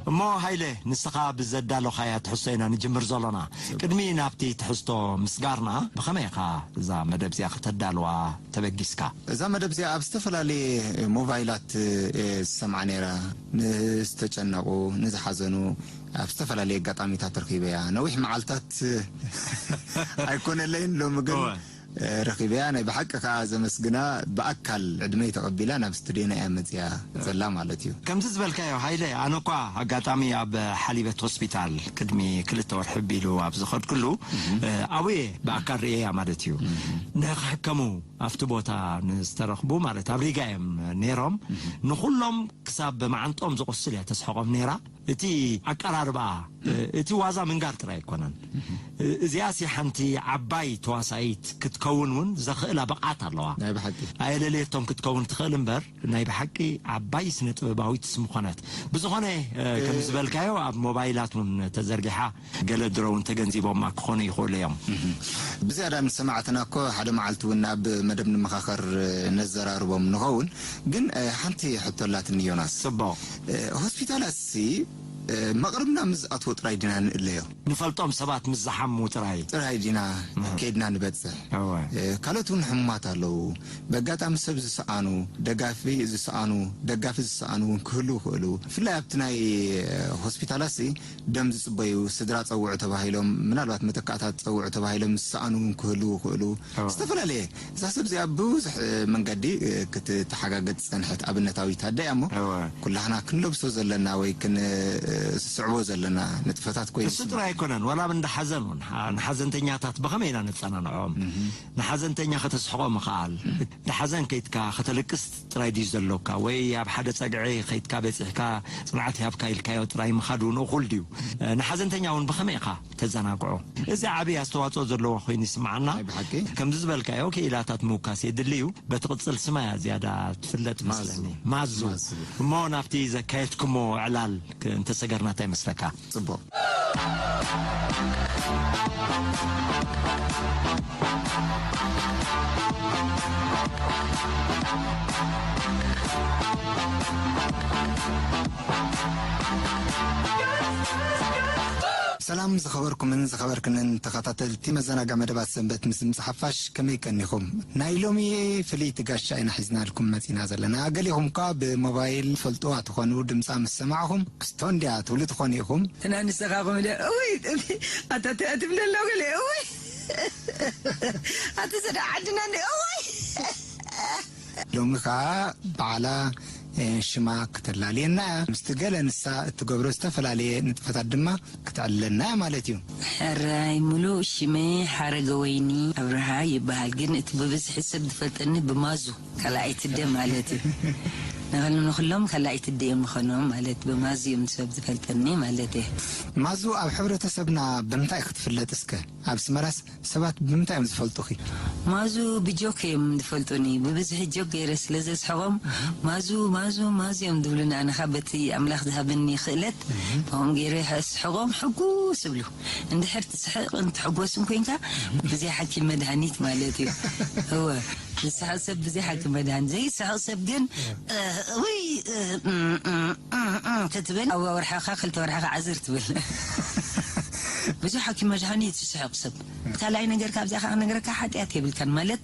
እሞ ሃይለ፣ ንስኻ ብዘዳሎኻያ ትሕዝቶ ኢና ንጅምር ዘሎና። ቅድሚ ናብቲ ትሕዝቶ ምስጋርና፣ ብኸመይ ኢኻ እዛ መደብ እዚኣ ከተዳልዋ ተበጊስካ? እዛ መደብ እዚኣ ኣብ ዝተፈላለየ ሞባይላት እየ ዝሰምዓ ነይረ። ንዝተጨነቑ፣ ንዝሓዘኑ ኣብ ዝተፈላለየ ኣጋጣሚታት ረኺበያ። ነዊሕ መዓልታት ኣይኮነለይን፣ ሎሚ ግን እወ። ረኺበያ። ናይ ብሓቂ ከኣ ዘመስግና፣ ብኣካል ዕድመይ ተቐቢላ ናብ ስቱድዮና እያ መጽያ ዘላ ማለት እዩ። ከምዚ ዝበልካዮ ሃይለ፣ ኣነ እኳ ኣጋጣሚ ኣብ ሓሊበት ሆስፒታል ቅድሚ ክልተ ወርሒ ቢሉ ኣብ ዝኸድኩሉ፣ ኣብየ ብኣካል ርእየያ ማለት እዩ። ንኽሕከሙ ኣብቲ ቦታ ንዝተረኽቡ ማለት ኣብ ሪጋ እዮም ነይሮም። ንኹሎም ክሳብ መዓንጦም ዝቆስል እያ ተስሕቖም ነይራ። እቲ ኣቀራርባ፣ እቲ ዋዛ ምንጋር ጥራይ ኣይኮነን። እዚኣሲ ሓንቲ ዓባይ ተዋሳኢት ክትከውን እውን ዘኽእላ ብቕዓት ኣለዋ። ናይ ብሓቂ። ኣየለልየቶም ክትከውን ትኽእል እምበር፣ ናይ ብሓቂ ዓባይ ስነ ጥበባዊት ስም ኾነት። ብዝኾነ፣ እ፣ ከም እ፣ ዝበልካዮ ኣብ ሞባይላት እውን ተዘርጊሓ፣ ገለ ድሮ እውን ተገንዚቦማ ክኾኑ ይኽእሉ እዮም። ብዝያዳ ንሰማዕትና እኮ ሓደ መዓልቲ እውን ኣብ መደብ ንመኻኸር፣ እ፣ ነዘራርቦም ንኸውን። ግን፣ እ፣ ሓንቲ ሕቶ ኣላትኒ ዮናስ። ጽቡቕ። እ፣ ሆስፒታላትሲ፣ እ፣ መቕርብና ምስ ኣትዎ ጥራይ ዲና ንእለዮ? ንፈልጦም ሰባት ምስ ዝሓሙ ጥራይ። ጥራይ ዲና እህ። ከይድና ንበጽሕ? እወ። እ፣ ካልኦት እውን ሕሙማት ኣለዉ። በጋጣሚ ሰብ ዝሰኣኑ፣ ደጋፊ ዝሰኣኑ፣ ደጋፊ ዝሰኣኑ እውን ክህልዉ ይኽእሉ። ብፍላይ ኣብቲ ናይ፣ እ፣ ሆስፒታላትሲ ደም ዝጽበዩ፣ ስድራ ጸውዑ ተባሂሎም፣ ምናልባት መተካእታት ጸውዑ ተባሂሎም ዝሰኣኑ እውን ክህልዉ ይኽእሉ። እወ። ዝተፈላለየ እዛ ሰብ እዚኣ ብብዙሕ መንገዲ ክትተሓጋገጽ ዝጸንሐት ኣብነታዊት ኣደ እያ እሞ፣ እወ። ኩላህና ክንለብሶ ዘለና ወይ ክንስዕቦ ዘለና ንጥፈታት ኮይኑ እሱ ይስምዓኒ። ጥራይ ኣይኮነን፣ ዋላ ኣብ እንዳ ሓዘን እውን፣ ሓ-፣ ንሓዘንተኛታት ብኸመይ ኢና ነጸናንዖም? እህ። ንሓዘንተኛ ከተስሕቖ ምኽኣል፣ እንዳ ሓዘን ከይድካ ከተልቅስ ጥራይ ድዩ ዘሎካ? ወይ ኣብ ሓደ ጸግዒ ከይድካ በጺሕካ ጽንዓት ይሃብካ ኢልካዮ ጥራይ ምኻድ እውን እኹል ድዩ? ንሓዘንተኛ እውን ብኸመይ ኢኻ ተዘናግዖ? እዚ ዓቢ ኣስተዋጽኦ ዘለዎ ኮይኑ ይስምዓና። ናይ ብሓቂ። ከምዚ ዝበልካዮ ክኢላታት ምውካስ የድሊ እዩ። በቲ ቅጽል ስማ እያ ዝያዳ ትፍለጥ ማዙ። መስለኒ። ማዙ። ማዙ። እሞ ናብቲ ዘካየድኩሞ ዕላል ክ-፣ እንተሰገርና እንታይ ይመስለካ? ጽቡቕ። ሰላም ዝኸበርኩምን ዝኸበርክንን ተኸታተልቲ መዘናግዒ መደባት ሰንበት ምስ ድምፂ ሓፋሽ፣ ከመይ ቀኒኹም? ናይ ሎሚ ፍልይቲ ጋሻ ኢና ሒዝናልኩም መፂና ዘለና። ገሊኹም እኳ ብሞባይል ፈልጥዋ ትኾኑ፣ ድምፃ ምስ ሰማዕኹም ክስቶ እንድያ ትብሉ ትኾኑ ኢኹም። እና ንስኻኹም ኢለ፣ እውይ፣ ኣታ ተ-፣ ትብለ ኣለኹ ኢለ፣ እውይ፣ ኣቲ ሰዳ ዓድና እንዲ፣ እውይ። ሎሚ ኸዓ ባዕላ፣ እ፣ ሽማ ክተላልየና እያ። ምስቲ ገለ ንሳ እትገብሮ ዝተፈላለየ ንጥፈታት ድማ ክትዕልለና እያ ማለት እዩ። ሕራይ፣ ምሉእ ሽመይ ሓረገወይኒ ኣብርሃ ይበሃል፣ ግን እቲ ብብዝሒ ሰብ ዝፈልጠኒ ብማዙ፣ ካልኣይቲ ደ ማለት እዩ። ንኹል-፣ ንኹሎም ካልኣይቲ ደ እዮም ዝኾኖም ማለት፣ ብማዙ እዮም ሰብ ዝፈልጠኒ ማለት እየ። ማዙ ኣብ ሕብረተሰብና ብምንታይ ክትፍለጥ እስከ? ኣብ ኣስመራስ ሰባት ብምንታይ እዮም ዝፈልጡኺ? ማዙ ብጆክ እዮም ዝፈልጡኒ። ብብዝሒ ጆክ ገይረ ስለ ዘስሕቖም፣ "ማዙ፣ ማዙ፣ ማዙ" እዮም ዝብሉኒ። ኣነ ኸኣ በቲ ኣምላኽ ዝሃበኒ ክእለት፣ እህ። ከምኡ ገይረ ከስሕቖም ሕጉስ እብሉ። እንድሕር ትስሕቕን ትሕጎስን ኮይንካ፣ ብዘይ ሓኪም መድሃኒት ማለት እዩ። እወ፣ ዝስሕቕ ሰብ ብዘይ ሓኪም መድሃኒት። ዘይስሕቕ ሰብ ግን፣ እ፣ ውይ፣ እ፣ እም፣ እም፣ እም፣ እም፣ ክትብል፣ ኣብ ወርሕኻ ክልተ ወርሕኻ ዓዝር ትብል። ብዙሕ ሓኪም መድሃኒት ዝስሕቕ ሰብ። ካልኣይ ነገር፣ ካብዚኣ ከዓ ክነግረካ፣ ሓጢኣት የብልካን። ማለት፣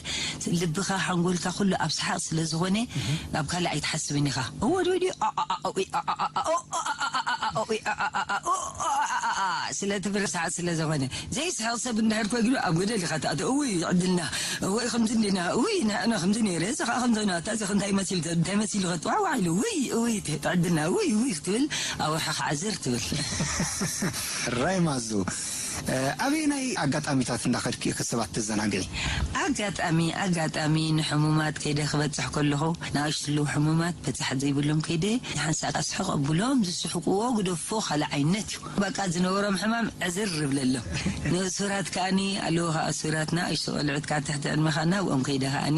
ልብኻ፣ ሓንጎልካ፣ ኩሉ ኣብ ሰሓቕ ስለ ዝኾነ፣ እህ። ናብ ካልእ ኣይትሓስብን ኢኻ። እወ፣ ድወ፣ ድወ፣ ኣ፣ ኣ፣ ኣ፣ ኦይ፣ ኣ፣ ኣ፣ ኣ፣ ኣ፣ ኦ፣ ኣ፣ ኣ፣ ኣ፣ ኦ፣ ኣ፣ ኣ፣ ኣ፣ ኣ፣ ስለ ትብል፣ ሰሓቕ ስለ ዝኾነ። ዘይስሕቕ ሰብ እንድሕር ኮይኑ፣ ኣብ ገደል ኢኻ ትኣቱ። እውይ፣ ዕድልና። እወ፣ ከምዚ እንዲና። እውይ፣ ንሕና ከምዚ ነይረ። እዚ ከዓ ከምዚ ናታ፣ እዚ እንታይ መሲል፣ እንታይ መሲሉ ከጥዋዕዋዕ ኢሉ። ውይ፣ እውይ፣ ዕድልና። ውይ፣ ውይ፣ ክትብል፣ ኣብ ወርሒ ክዓዝር ትብል። ራይ ማዙ፣ እ፣ ኣበየናይ ኣጋጣሚታት እንዳኸድኪ ኢኺ ሰባት ተዘናግዒ? ኣጋጣሚ፣ ኣጋጣሚ ንሕሙማት ከይደ ክበጽሕ ከለኹ፣ ንኣሽቱ ኣለዉ ሕሙማት በጻሕ ዘይብሎም ከይደ፣ ንሓንሳእ ኣስሕቕ ኣብሎም፣ ዝስሕቅዎ ግደፎ ካልእ ዓይነት እዩ። በቃ ዝነበሮም ሕማም ዕዝር ይብለሎም። ንእሱራት ከኣኒ ኣለዉ፣ ከኣ እሱራት ንኣሽቱ ቆልዑት ካብ ትሕቲ ዕድመኻ ናብኦም ከይደ ከኣኒ፣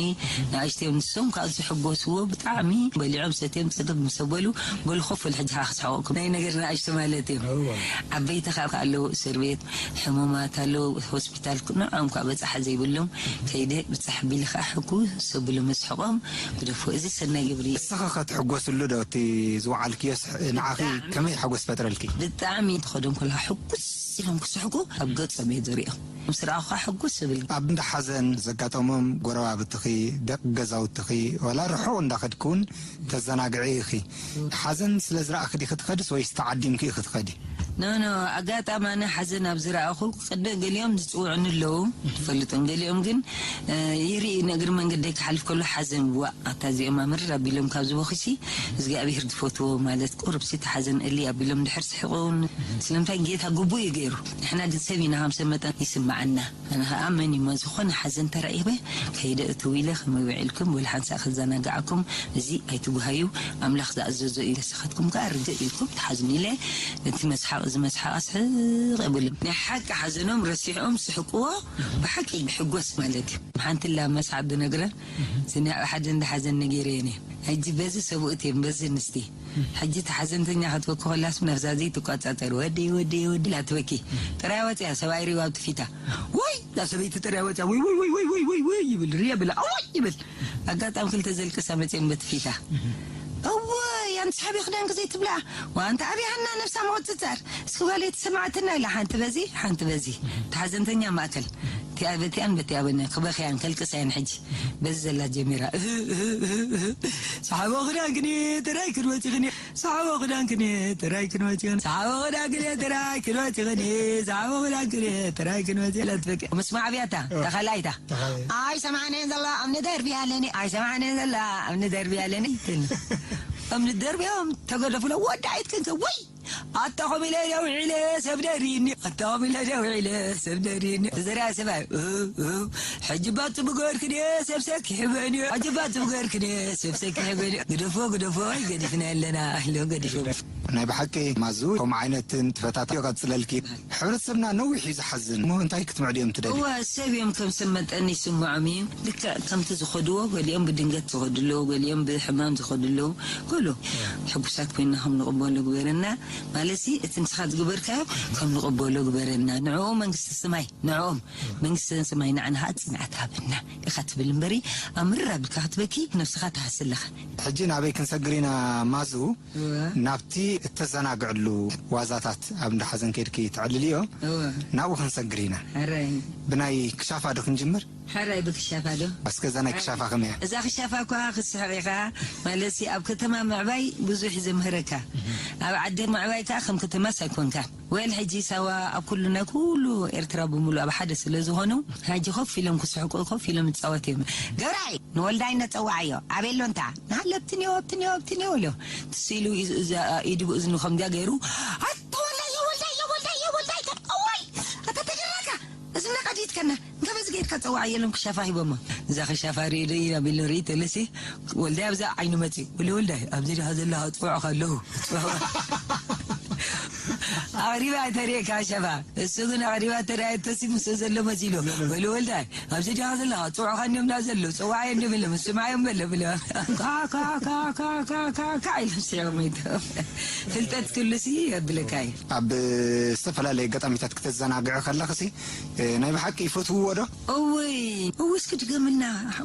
ንኣሽቱ እዮም ንሶም ከኣ ዝሕጎስዎ፣ ብጣዕሚ በሊዖም ሰትዮም ጽግብ ምስ ኣበሉ፣ በሉ ኮፍ በሉ ሕጂ ከኣ ክስሕቐኩም። ናይ ነገር ንኣሽቱ ማለት እዩ። እወ። ዓበይቲ ከኣ ኣለዉ እስር ቤት፣ ሕሙማት ኣለዉ፣ ሆስፒታል ክ-፣ ንዖም ከኣ በጻሓ ዘይብሎም፣ ከይደ ብጻሕ ቢልኻ ሕኩስ ኣብሎም፣ ኣስሕቖም ግደፎ። እዚ ሰናይ ግብሪ እዩ። ንስኺ ኸ ትሕጎስሉ ዶ እቲ ዝወዓልክዮ ስሕ-፣ ንዓኺ ብጣዕሚ። ከመይ ሓጎስ ፈጥረልኪ? ብጣዕሚ። ትኸዶም ከለኻ ሕጉስ ኢሎም ክስሕቁ ኣብ ገጾም እየ ዝሪኦም። ምስ ረኣኹኻ ሕጉስ እብል። ኣብ እንዳ ሓዘን ዘጋጠሞም ጎረባብትኺ፣ ደቂ ገዛውትኺ፣ ዋላ ርሑቕ እንዳኸድኪ እውን ተዘናግዒ ኢኺ። ሓዘን ስለ ዝረኣኺ ዲኺ ትኸድስ ወይስ ተዓዲምኪ ኢኺ ትኸዲ? ኖ፣ ኖ፣ ኣጋጣሚ ኣነ ሓዘን ኣብ ዝረኣኹ ቅድሚ ገሊኦም ዝጽውዑኒ ኣለዉ፣ ትፈልጦም። ገሊኦም ግን፣ እ፣ ይርኢ፣ ንእግሪ መንገደይ ክሓልፍ ከሎ ሓዘን፣ ዋእ፣ ኣታ እዚኦም ኣምርር ኣቢሎም ካብ ዝበኹሲ እግዚኣብሔር ዝፈትዎ ማለት ቁሩብሲ እቲ ሓዘን እሊ ኣቢሎም ድሕር ስሒቑን፣ ስለምንታይ ጌታ ግቡእ እዩ ገይሩ። ንሕና ግን ሰብ ኢና፣ ከም ሰብ መጠን ይስምዓና። ኣነ ኸኣ መን እዩ ዝኾነ ሓዘን ተራኢበ ከይደ እትው ኢለ ከመይ ውዒልኩም፣ ወላ ሓንሳእ ከዘናግዓኩም፣ እዚ ኣይትጉሃዩ፣ ኣምላኽ ዝኣዘዞ እዩ። ንስኻትኩም ከኣ ርግእ ኢልኩም ትሓዝኑ ኢለ፣ እቲ መስሓቕ፣ እዚ መስሓቕ ኣስሕቕ የብሉን። ናይ ሓቂ ሓዘኖም ረሲሖም ስሕቅዎ፣ ብሓቂ ይሕጎስ ማለት እዩ። ሓንቲ ላ መስሓቕ ዝነግረ፣ እዚ ናይ ሓደ እንዳ ሓዘን ነጊረየን እየ። ሕጂ በዚ ሰብኡት እዮም፣ በዚ ኣንስቲ። ሕጂ እቲ ሓዘንተኛ ክትበኪ ከላስ ነብሳ ዘይትቋጻጸር፣ "ወደይ፣ ወደይ፣ ወደይ" ኢላ ትበኪ። ጥራይ ወጽያ፣ ሰብኣይ ሪዋ ኣብቲ ፊታ። ወይ! እዛ ሰበይቲ ጥራይ ወጽያ፣ "ወይ፣ ወይ፣ ወይ" ይብል፣ ርየ ብላ፣ "እወይ" ይብል። ኣጋጣሚ ክልተ ዘልቅሳ መጽየን በቲ ፊታ። "እወይ፣ ኣንቲ ሰሓቢ ክዳንኪ ዘይትብላ፣ ዋንታ ኣብያሃና ነብሳ ምቁጽጻር። እስኪ ጓለይ ተሰማዕትና" ኢላ፣ ሓንቲ በዚ፣ ሓንቲ በዚ። እቲ ሓዘንተኛ ማእከል። እቲኣ በቲኣን፣ በቲኣ በነ፣ ክበኽያን ከልቅሳያን ሕጂ። በዚ ዘላ ጀሚራ፣ እህ፣ እህ፣ እህ፣ እህ። "ሰሓቦ ክዳንክን ጥራይ ክንወጺኽን፣ ሰሓቦ ክዳንክን ጥራይ ክንወጺኽን፣ ሰሓቦ ክዳንክን ጥራይ ክንወጺኽን፣ ሰሓቦ ክዳንክን ጥራይ ክንወጺኽን" ኢላ ትበኪ። ምስ ማዕብያታ፣ እ። ተኸላይታ። ተኸላይታ። "ኣይሰማዕናን ዘላ እምኒ ደርብያ ኣለኒ፣ ኣይሰማዕናን ዘላ እምኒ ደርብያ ኣለኒ" ትብል። እምኒ ደርብዮም ተገደፉ ለ ወዳኢት ክንከ ወይ ኣታ ኸም ኢለ ደው ኢለ ሰብ ደሪኒ፣ ኣታ ኸም ኢለ ደው ኢለ ሰብ ደሪኒ። ዝርያ ሰብኣይ፣ እ፣ እ፣ ሕጂ ባቱ ብገርክን እየ ሰብ ሰኪሕበን እዩ፣ ሕጂ ባቱ ብገርክን እየ ሰብ ሰኪሕበን እዩ። ግደፎ፣ ግደፎ፣ ኣይገዲፍና ኣለና፣ ኣሎ ገዲፎ። ናይ ብሓቂ ማዙ፣ ከምኡ ዓይነት ንጥፈታት ይቐጽለልኪ። ሕብረተሰብና ነዊሕ እዩ ዝሓዝን። እሞ እንታይ ክትምዕድዮም ትደልዩ? እወ፣ ሰብ እዮም ከም ሰብ መጠን ይስምዖም እዩ። ልክዕ ከምቲ ዝኸድዎ፣ ገሊኦም ብድንገት ዝኸዱ ኣለዉ፣ ገሊኦም ብሕማም ዝኸዱ ኣለዉ። ኩሉ ሕጉሳት ኮይንና ከም ንቕበሎ ግበረና። ማለትሲ፣ እቲ ንስኻ ዝገበርካዮ ከም ንቕበሎ ግበረና። ንዕኦም መንግስቲ ሰማይ፣ ንዕኦም መንግስቲ ሰማይ፣ ንዓና ኸዓ ጽንዓት ሃበና ኢኻ ትብል እምበሪ፣ ኣምርር ኣቢልካ ክትበኪ ነብስኻ ትሃሲ ኣለኻ። ሕጂ ናበይ ክንሰግር ኢና ማዙ? እወ። ናብቲ እተዘናግዕሉ ዋዛታት ኣብ እንዳ ሓዘን ከይድኪ ተዕልልዮ፣ እወ። ናብኡ ክንሰግር ኢና። ሕራይ። ብናይ ክሻፋ ዶ ክንጅምር? ሕራይ ብክሻፋ ዶ? እስከ እዛ ናይ ክሻፋ ከመይ እያ? እዛ ክሻፋ እኳ ክትስሕቕ ኢኻ፣ ማለትሲ ኣብ ከተማ ምዕባይ ብዙሕ እዩ ዘምህረካ። ኣብ ዓዲ ምዕባይ ከኣ ከም ከተማስ ኣይኮንካን። ወል ሕጂ ሳዋ ኣብ ኩሉ ናይ ኩሉ ኤርትራ ብምሉእ ኣብ ሓደ ስለ ዝኾኑ፣ ሕጂ ኮፍ ኢሎም ክስሕቁ፣ ኮፍ ኢሎም ይጻወቱ እዮም። ገብራይ፣ ንወልዳይ ነጸዋዓዮ። ኣቤሎ እንታ፣ ንሃለ ኣብትንዮ፣ ኣብትንዮ፣ ኣብትንዮ በልዮ። ትስ ኢሉ ኢዝ-፣ እዛ ኢዱ ብእዝኑ ከምዚኣ ገይሩ፣ ኣታ ወልዳይ፣ ወልዳይ፣ ወልዳይ፣ ወልዳይ፣ እዋይ፣ ኣታ ተገራካ፣ እዝና ቀዲድከና፣ እንካ በዚ ገይርካ ጸዋዓዮ ኢሎም ክሻፋ ሂቦሞ። እዛ ክሻፋ ሪኦ ዶ ኢላ ቢሉ ርኢ ተለሲ፣ ወልዳይ ኣብዛ ዓይኑ መጺኡ፣ ወለ ወልዳይ፣ ኣብዚ ዲኻ ዘለኻ? ጽውዕኻ ኣለኹ። ኣቕሪባ ኣይተርእየካ ሸፋ። እሱ ግን ኣቕሪባ ተራእየቶሲ ምስኡ ዘሎ መሲሉ። ወይሉ ወልዳይ፣ ኣብዚ ዲኻ ዘለኻ? ጽውዕኻ እንዲዮም ዳ ዘለዉ፣ ጽውዓዮ እንዲዮም ኢሎም፣ ስምዓዮም በለ ብለ። ካ፣ ካ፣ ካ ኢሎም ስዒሮም ይእተው። ፍልጠት ክህሉሲ የብለካ እዩ። ኣብ ዝተፈላለየ ኣጋጣሚታት ክተዘናግዒ ከለኽሲ፣ እ፣ ናይ ብሓቂ ይፈትውዎ ዶ? እውይ፣ እውይ፣ እስኪ ድገምልና።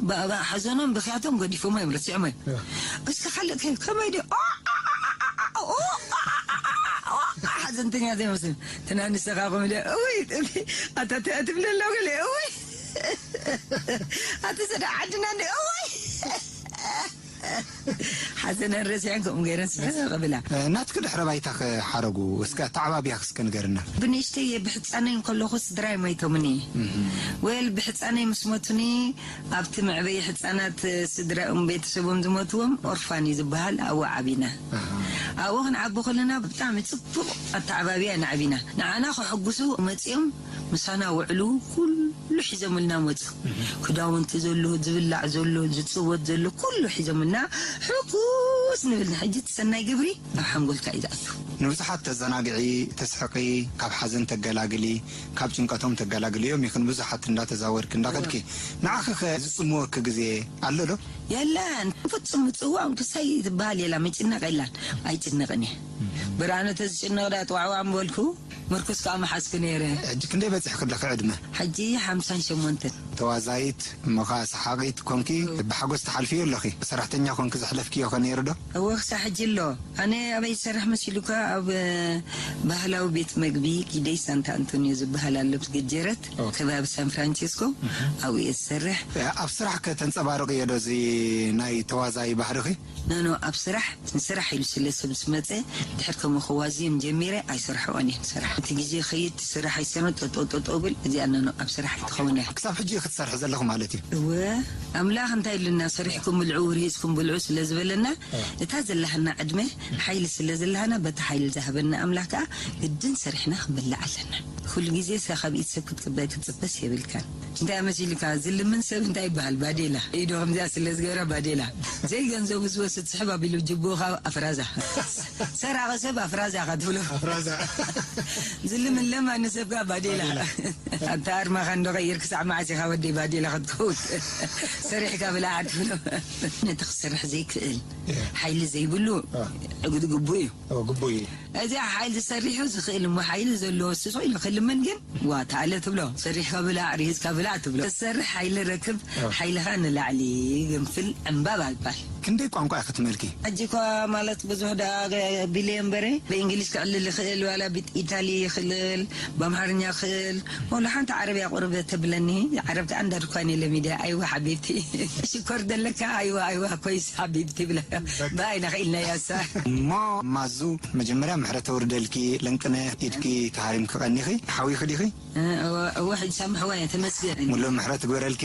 ባ-፣ ባ-፣ ሓዘኖም ብኽያቶም ገዲፎሞ እዮም፣ ረሲዖሞ እዮም። እ። እስኪ ካልእ ከ-፣ ከመይ ድዩ? ኦ፣ ኦ፣ ሓዘንተኛ ዘይመስል። ትናንሽ ተኻኹም ኢለ፣ እውይ፣ ኣታ ተ-፣ ትብለላ ገለ፣ እውይ። ኣቲ ዘዳ ዓድና እንደ፣ እውይ። ሓዘነን ረሲዐን ከምኡ ገይረን ስሕቕ ብላ። እ፣ ናትኪ ድሕረ ባይታ ከ ሓረጉ፣ እስከ ኣተዓባብያ እስከ ንገርና። ብንእሽተይ ብሕጻነይ እንከለኹ ስድራይ ሞይቶምኒ። እህ። ወል ብሕጻነይ ምስ ሞቱኒ፣ ኣብቲ መዕበዪ ሕጻናት ስድራኦም ቤተሰቦም ዝሞትዎም ኦርፋን እዩ ዝበሃል፣ ኣብኡ ዓቢና። ኣሃ። ኣብኡ ክንዓቢ ከለና ብጣዕሚ ጽቡቕ ኣተዓባብያ ኢና ዓቢና። ንዓና ከሐጉሱ መጺኦም ምሳና ውዕሉ ኩሉ ሒዞምልና መጹ። እህ። ክዳውንቲ ዘሎ፣ ዝብላዕ ዘሎ፣ ዝጽወት ዘሎ ኩሉ ሒዞምልና ሕጉስ ንብል። ሕጂ እቲ ሰናይ ግብሪ ኣብ ሓንጎልካ እዩ ዝኣቱ። ንብዙሓት ተዘናግዒ፣ ተስሕቒ፣ ካብ ሓዘን ተገላግሊ፣ ካብ ጭንቀቶም ተገላግልዮም ኢኽን ብዙሓት እንዳተዛወርኪ እንዳኸድኪ። እወ። ንዓኺ ኸ ዝጽምወኪ ግዜ ኣሎ ዶ? የለን። ፍጹም ምጽዋዕ ክሳይ ዝበሃል የላ፣ ምጭነቕ የላን። ኣይጭነቕን እየ። ብርሃነ ተዝጭነቕ ዳ ጥዋዕዋዕ ምበልኩ። ምርኩስ ከዓ መሓዝኩ ነይረ። ሕጂ ክንደይ በፂሕኪ ኣለኺ ዕድመ? ሕጂ ሓምሳን ሸሞንተን። ተዋዛይት እሞ ከዓ ሰሓቂት ኮንኪ፣ ብሓጎስ ትሓልፍዮ ኣለኺ። ሰራሕተኛ ኮንኪ ዘሕለፍክዮ ከ ነይሩ ዶ? እወ ክሳብ ሕጂ ኣሎ። ኣነ ኣበይ ዝሰርሕ መሲሉካ? ኣብ ባህላዊ ቤት መግቢ ጊደይ ሳንታ ኣንቶኒዮ ዝበሃል ኣሎ፣ ገጀረት ከባቢ ሳን ፍራንሲስኮ። ኣብኡ እየ ዝሰርሕ። ኣብ ስራሕ ከ ተንፀባርቅዮ ዶ እዚ ናይ ተዋዛይ ባህርኺ? ኖኖ፣ ኣብ ስራሕ ንስራሕ ኢሉ ስለ ሰብ ዝመፀ፣ ድሕር ከም ክዋዝዮም ጀሚረ ኣይሰርሐኦን እየ። ስራሕ እቲ ግዜ ኸይድ፣ ስራሕ ኣይሰነ ጠጠው ጠጠው ብል። እዚኣ ኖኖ ኣብ ስራሕ ኣይትኸውን እያ። ክሳብ ሕጂ ክትሰርሒ ዘለኹ ማለት እዩ? እወ፣ ኣምላኽ እንታይ ኢሉና? ሰሪሕኩም ብልዑ፣ ርሂፅኩም ብልዑ ስለ ዝበለና፣ እታ ዘለሃና ዕድመ ሓይሊ ስለ ዘለሃና፣ በቲ ሓይሊ ዝሃበና ኣምላኽ ከዓ ግድን ሰሪሕና ክንበልዕ ኣለና። ኩሉ ግዜ ሳ ካብ ኢድ ሰብ ክትቅበል ክትፅበስ የብልካን። እንታይ መሲልካ? ዝልምን ሰብ እንታይ ይበሃል? ባዴላ። ኢዶ ከምዚኣ ስለ ዝገበረ ባዴላ። ዘይገንዘቡ ዝወስድ ስሕብ ኣቢሉ ጅብኡ ካብ ኣፍራዛ። ሰራቒ ሰብ ኣፍራዛ ኢኻ ትብሎ። ኣፍራዛ። ዝልምን ለማኒ ሰብ ከዓ ባዴላ። ኣታ ኣርማኻ እንዶ ቀይር ክሳዕ መዓስ ኢኻ ወደይ ባዴላ ክትከውን? ሰሪሕካ ብላዕ ትብሎ። ነቲ ክሰርሕ ዘይክእል ሓይሊ ዘይብሉ ዕጉድ ግቡእ እዩ። ግቡእ እዩ። እዚ ሓይሊ ሰሪሑ ዝኽእል እሞ ሓይሊ ዘለዎ ስቕ ኢሉ ክልምን ግን ዋ ተኣለ ትብሎ። ሰሪሕካ ብላዕ፣ ርሂዝካ ብላዕ ትብሎ። ትሰርሕ ሓይሊ ረክብ፣ ሓይልኻ ንላዕሊ ገንፍል ዕምባባ ይባል። ክንደይ ቋንቋ ኢኺ ትመልኪ? ሕጂ እኳ ማለት ብዙሕ ደኣ ቢለ እምበረ ብእንግሊዝ ክዕልል ይኽእል ዋላ ብኢታሊ ይኽእል ብኣምሓርኛ ይኽእል ወላ ሓንቲ ዓረብያ ቁርብ ተብለኒ። ዓረብ ከኣ እንዳድኳን የለ ሚድያ ኣይዋ ሓቢብቲ ሽኮር ደለካ ኣይዋ ኣይዋ ኮይስ ሓቢብቲ ብለ ብኣይና ኽኢልና ያሳ። እሞ ማዙ መጀመርያ ምሕረት ተውርደልኪ። ለንቅነ ኢድኪ ተሃሪምኪ ቀኒኺ ሓዊኺ ዲኺ? እወ ሕጂ ሳምሕዋ እያ ተመስገን። ሙሉእ ምሕረት ግበረልኪ።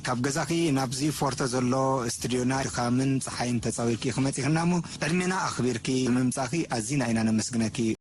ካብ ገዛኺ ናብዚ ፎርቶ ዘሎ ስቱድዮና ድኻምን ፀሓይን ተፃዊርኪ ኢኺ መፂኽና እሞ ዕድሜና ኣኽቢርኪ ብምምፃእኺ ኣዚና ኢና ነመስግነኪ።